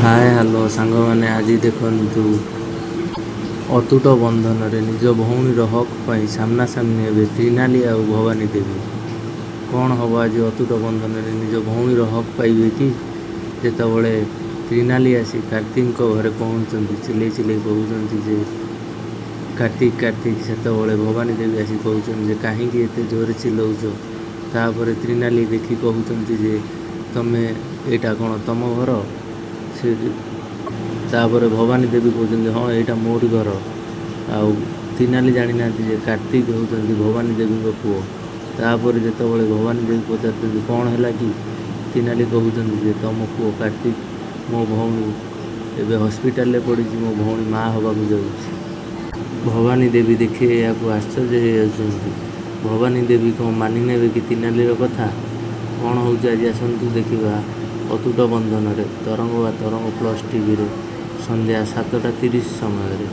ହାଏ hello ସାଙ୍ଗମାନେ, ଆଜି ଦେଖନ୍ତୁ ଅତୁଟ ବନ୍ଧନରେ ନିଜ ଭଉଣୀର ହକ୍ ପାଇଁ ସାମ୍ନାସାମ୍ନି ହେବେ ତ୍ରିନାଲି ଆଉ ଭବାନୀ ଦେବୀ। କ'ଣ ହେବ ଆଜି ଅତୁଟ ବନ୍ଧନରେ? ନିଜ ଭଉଣୀର ହକ୍ ପାଇବେ କି? ଯେତେବେଳେ ତ୍ରିନାଲି ଆସି କାର୍ତ୍ତିକଙ୍କ ଘରେ ପହଞ୍ଚୁଛନ୍ତି, ଚିଲେଇ ଚିଲେଇ କହୁଛନ୍ତି ଯେ କାର୍ତ୍ତିକ, କାର୍ତ୍ତିକ। ସେତେବେଳେ ଭବାନୀ ଦେବୀ ଆସି କହୁଛନ୍ତି ଯେ କାହିଁକି ଏତେ ଜୋରରେ ଚିଲଉଛ? ତାପରେ ତ୍ରିନାଲି ଦେଖି କହୁଛନ୍ତି ଯେ ତମେ ଏଇଟା କ'ଣ ତମ ଘର? ସେ ତାପରେ ଭବାନୀ ଦେବୀ କହୁଛନ୍ତି, ହଁ, ଏଇଟା ମୋରି ଘର। ଆଉ ତ୍ରିନାଲି ଜାଣିନାହାନ୍ତି ଯେ କାର୍ତ୍ତିକ ହେଉଛନ୍ତି ଭବାନୀ ଦେବୀଙ୍କ ପୁଅ। ତାପରେ ଯେତେବେଳେ ଭବାନୀ ଦେବୀ ପଚାରୁଛନ୍ତି କ'ଣ ହେଲା କି, ତ୍ରିନାଲି କହୁଛନ୍ତି ଯେ ତମ ପୁଅ କାର୍ତ୍ତିକ, ମୋ ଭଉଣୀ ଏବେ ହସ୍ପିଟାଲରେ ପଡ଼ିଛି, ମୋ ଭଉଣୀ ମା ହେବାକୁ ଯାଉଛି। ଭବାନୀ ଦେବୀ ଦେଖି ଏହାକୁ ଆଶ୍ଚର୍ଯ୍ୟ ହେଇଯାଉଛନ୍ତି। ଭବାନୀ ଦେବୀ କ'ଣ ମାନି ନେବେ କି ତ୍ରିନାଲିର କଥା? କ'ଣ ହେଉଛି ଆଜି ଆସନ୍ତୁ ଦେଖିବା ଅତୁଟ ବନ୍ଧନରେ, ତରଙ୍ଗ ବା ତରଙ୍ଗ ପ୍ଲସ୍ ଟିଭିରେ ସନ୍ଧ୍ୟା 7:30 ସମୟରେ।